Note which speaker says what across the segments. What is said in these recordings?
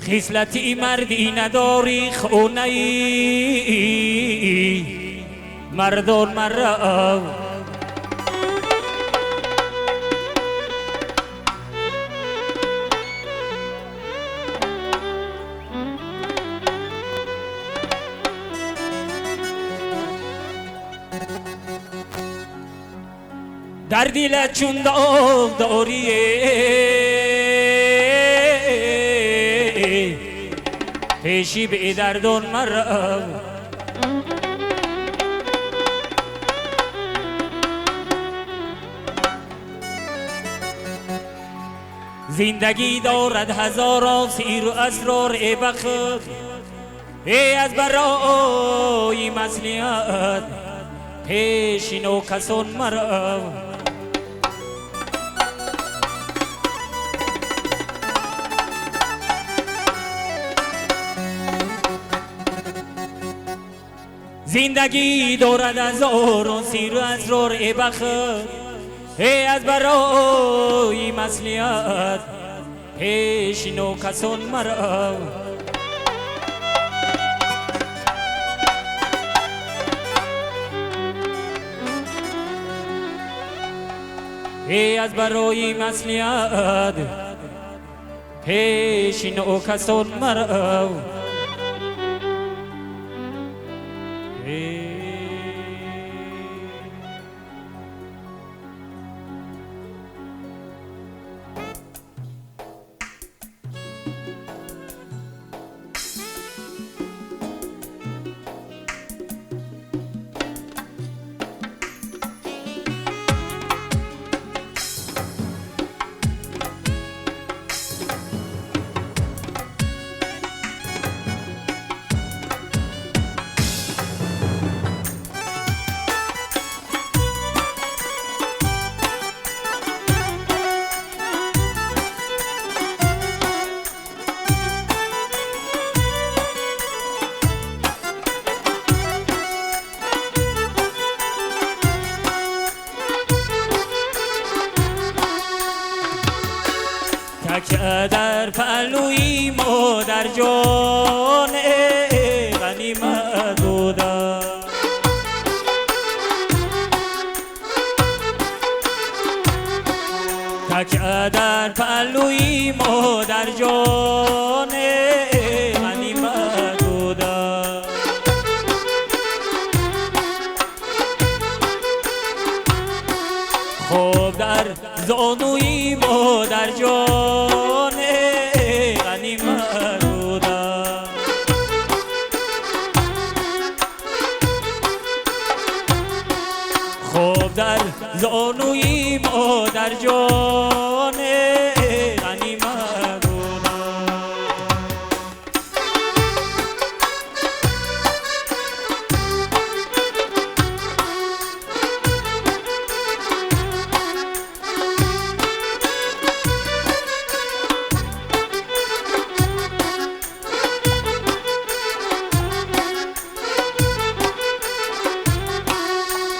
Speaker 1: خصلتی مردی نداری خونه ای مردان مرا در دل چون داغ داری پیشی به دردون مرا زندگی دارد هزاران سیر و اسرار بخت ای از برای مصلحت پیش نوکسان مرا زندگی دارد هزاران سیر و اسرار بخت ای از برای مصلحت پیش نوکسان مرا ای از برای مصلحت پیش نوکسان مرا در پهلوی مادر جان غنیمت بوده تکیه در پهلوی مادر جان غنیمت بوده خوب در زانوی مادر جان غنیمت بوده خوب در زانوی مادر جان غنیمت بوده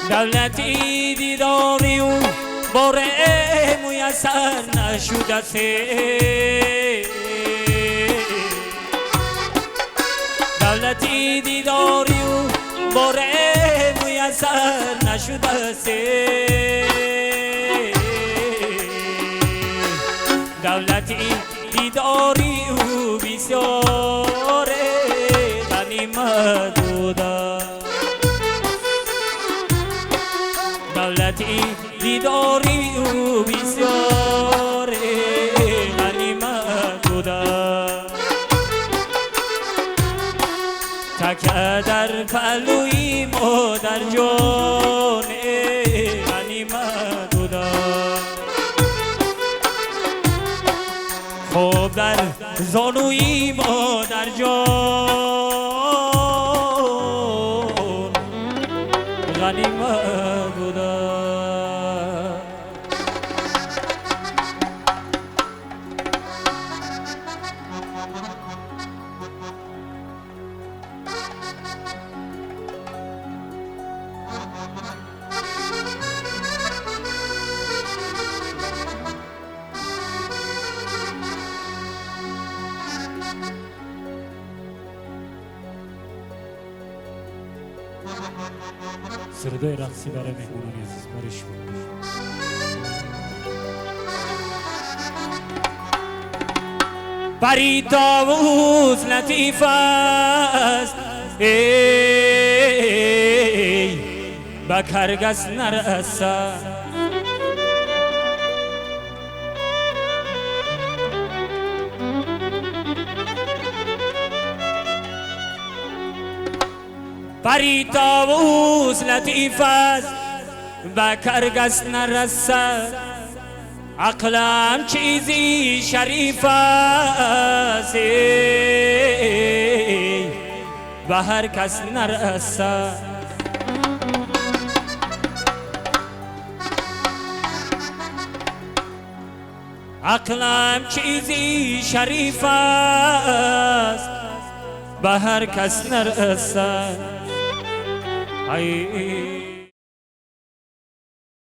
Speaker 1: دولتی دیداری و بار میسر نشده دولتی دیداری و بار میسر نشده دولتی دیداری و بسیار غنیمت بوده دولتی دیداری او بسیار غنیمت بوده تکیه در پهلوی مادر جان غنیمت بوده خوب در زانوی مادر جان غنیمت بوده Сурудои рақсӣ барои меҳмонони азиз, барои шумо. Пари товус латиф аст, эй, ба каргас нарасад. Пари товус латиф аст, ба каргас нарасад. Ақлам чизи шариф аст, эй, ба ҳар кас нарасад. Ақлам чизи шариф аст, ба ҳар кас нарасад. Ай.